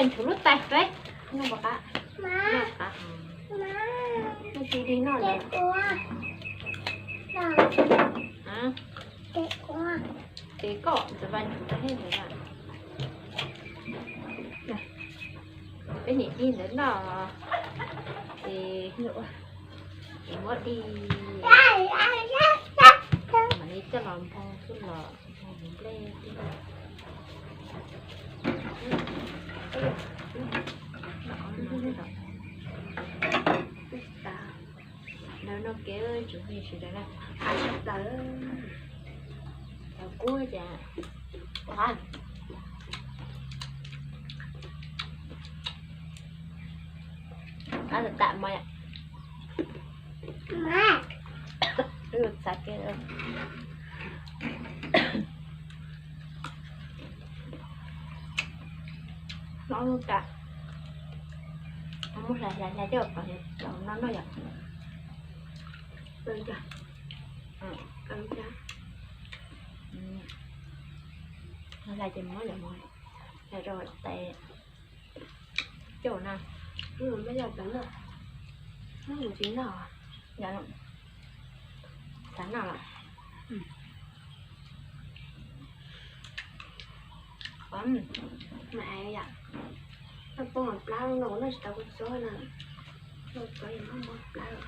Vaj Ntsuag lub tais peb. Noj qab. Noj qab. Noj tsis dig noj lawm. Ces koj ntxuav Vaj Ntsuag tag thiab ntawd na. Peb niam dig ntawd noj ces muab dig, mam li coj los nphoo xwb los nphoo nplej. Lawv no kev tsis tsis tawv, tawv kub cas. Qab tam mas txav kev. No tas, muab hlais hlais hlais coj kom no noj yom. Hlais ces muab yom, hlais rau tes coj na. Muab yog tas noj, muab mus tsis noj, xav noj los. Mas yom, noj poob plab no noj tsis tau kua txob na. Noj txob yog noj poob plab.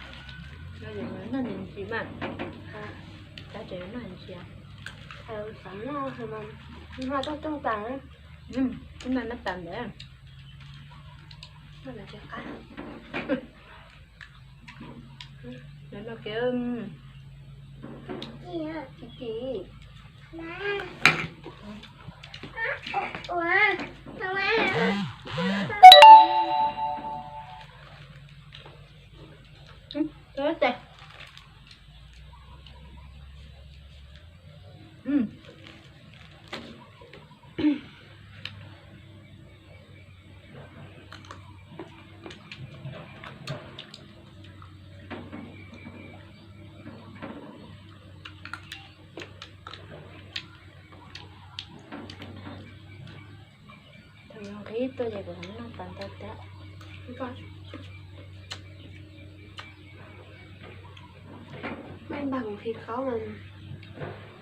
Noj ntsis ntsis mas, tab sis noj ntsis. Xav noj mas noj tooj tooj tas. Noj noj tas ntawd. Noj tsis qab. Noj kev. Thaum yog nqhis tuaj ces kuv noj tas ntau thiab. Maj npag kuv khi khaub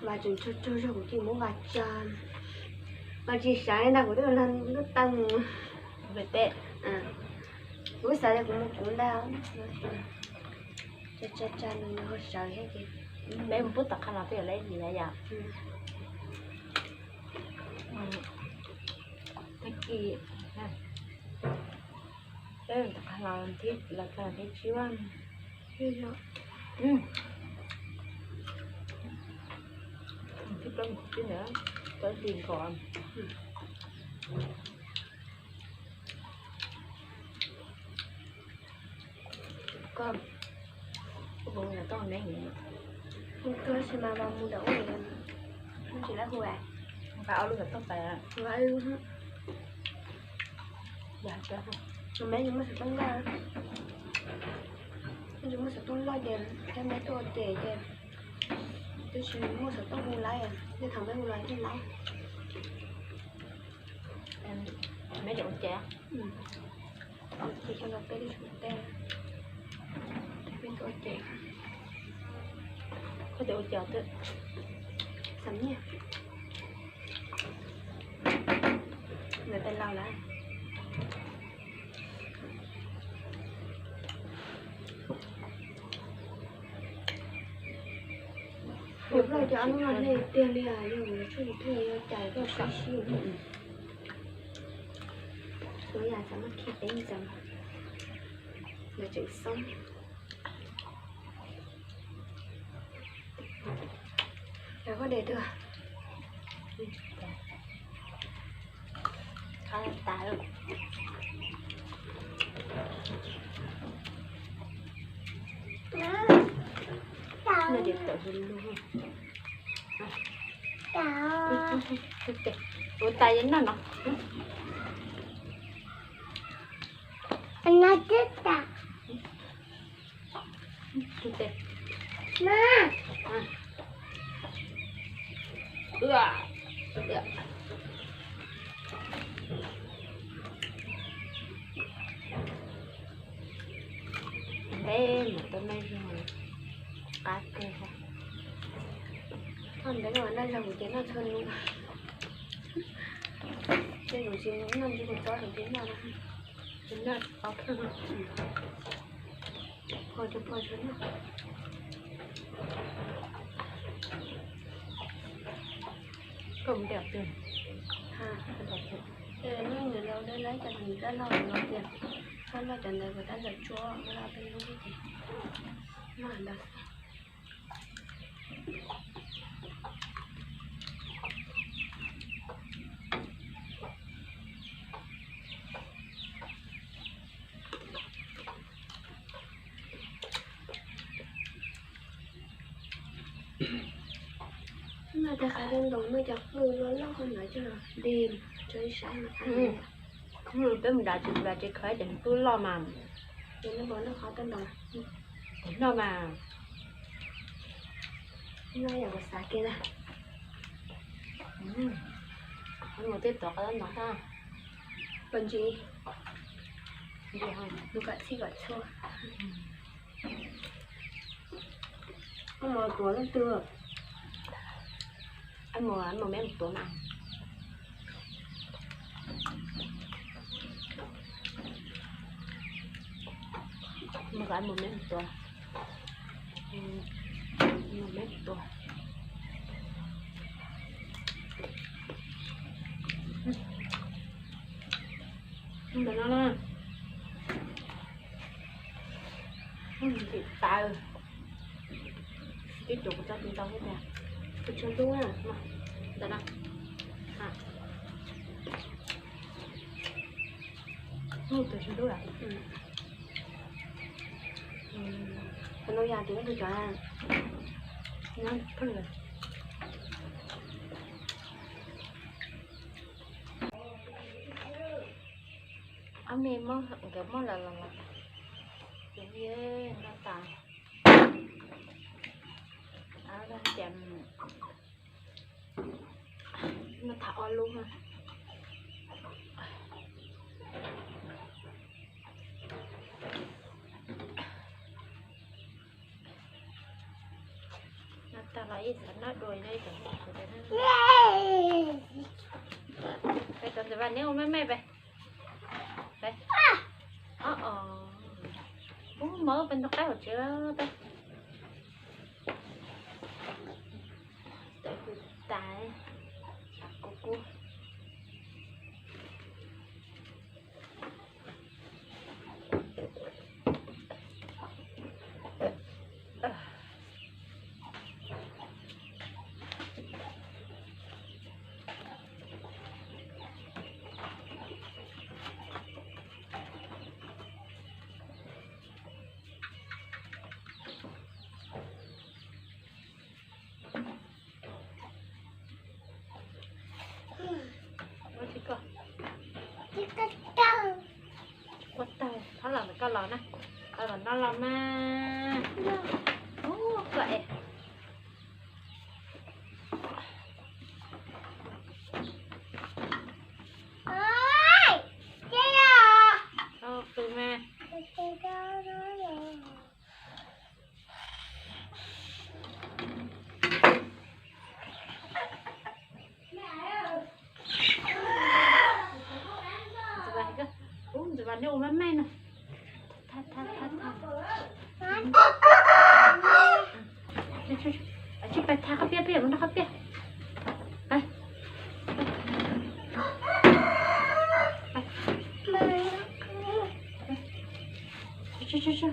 mas. Vas tseem tsog tsog zog kuv cia li muab vas tsa. Mas tsis sawv li ntag, kuv twb nrog lub taw mus. Kuv xav tias kuv mus kuv ntag. Tsa tsa tsa nws ho sawv thiab ces peb mus pub tom qab los twb yuav lab ib hlis yom. Tag kis peb tom qab los thib, los txog thib tsib. Thib plaub thib tsib ntawd, plaub hlis nkaus. Koj, koj mus tom toj ne, koj tsis mas mus tom ub, tsis lab hu, nqa ob lub tom toj pais, nqa ib lub, me tsis muaj xov tooj loj, tsis muaj xov tooj loj ces thiab me tuaj ua ke ces twb tsis muaj xov tooj hu lawm, tej thaum peb hu los thiaj lawm. Me ua ke, ua ke coj los peb lub xov tooj, peb tuaj ua ke. Koj tias ua ke twb xam nyiaj. Ntawd peb laus lawm. Yus plaub cov ob lub no hle tiag li, yog tsuj yus twb yog cais koj sib sib. Suav yam xav muaj khi peb ntxeev, lawv tseem xoob. Lawv koj de twg? Qab tas lawm. Noj ces tawm hu lug. Ua tas yeej noj no. Ntev mus tau noj zog, qab kawg. Ntev no noj zog kuv ces noj txhua hnub. Ces kuv tsis noj ntsib kuv txob kuv ces noj, ces noj qab kawg. Pog rau pog rau noj. Koj mus de twg? Nws laus dab laib cov nws dab laug los tias, koj noj cov ntawd kuv tab tom tsuab muab los peb lub ces noj ntawd. Noj cov qab ntoos, noj cov qwj loj loj ntawd coj los de tso ib sab no. Peb mus nram tsev, nram tsev khawv ces nws twb loj mas. Ces noj qhov taj ntoos, noj mas. Noj yam kuv xav kiag na. Mus twb tuav qhov taj ntoos tag. Pom ntsis, ntsis nws kom txhij kom txhua. Koj mus tuav leej twg? Ab mus, ab mus, meb mus tuav mas. Mus, ab mus, meb mus tuav. Mus, meb mus tuav. Ntawm no na. Ntim taws. Twb tuav kuv tso tus ntau thiab tiag. Tus tsawg hlub na, ntawm no. Tus tsawg hlub lawm. Tus no yog tus no tus cov na. Ob me muab nkawd muab lawm los los. Ces noj tas. Ces muab tham ob lub. Noj Tag los ib xav noj dua no ib tug. Peb tau ntxim vas neb ua maj maj peb. Peb. O o. Ub, mov peb ntug qab hauv tsev peb. Tawm hws tas, kuv kuv. Ua tsis koj, ua tag, thov los ntawm koj los na, koj los no los mas. Ub, koj es. Ov, pw mas. Ntxim vas, ub, ntxim vas neb ua maj maj no. Tha, tha, tha, tha. Tsis pais tha qhov piab, peb yuav mus noj qhov piab. Pais.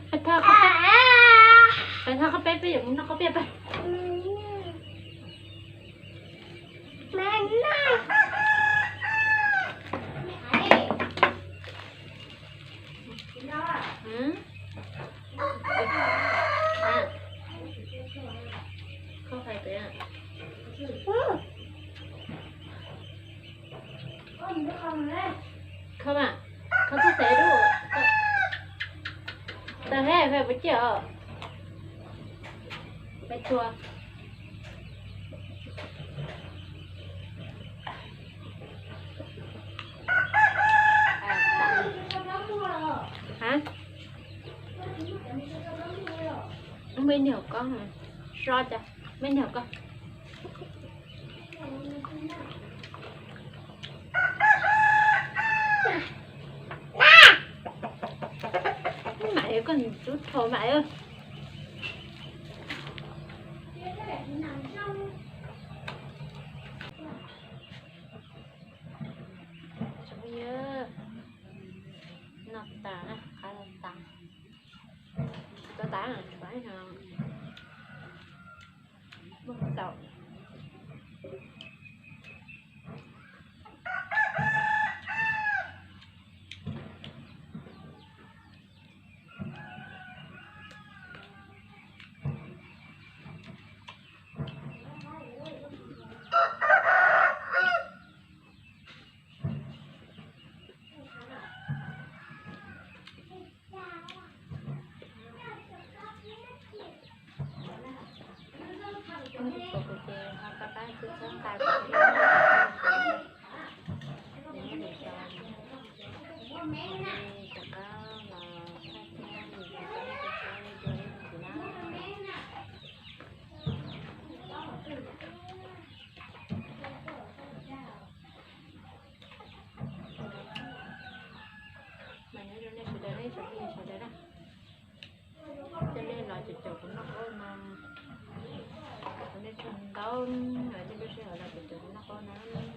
Pais tha qhov piab, pais tha qhov piab, peb yuav mus noj qhov piab, pais. Kho mas, kho txoj xev dub. Tag he, peb puas ciaj os? Peb txhua. Hab, me niag hauv ko, so cas me niag hauv ko. Maiv, koj tub rho maiv. Tsoom phooj ywg, noj tas na, qab tas, tsis tau tas, tshuav ib muag tau. Mas nyob zoo nej sawv daws, nej tsoom phooj ywg sawv daws na. Coj nej los caum caum kuv noj qab no. Kuv nej tsis ntau, coj nej sij hawm los caum caum kuv noj qab no.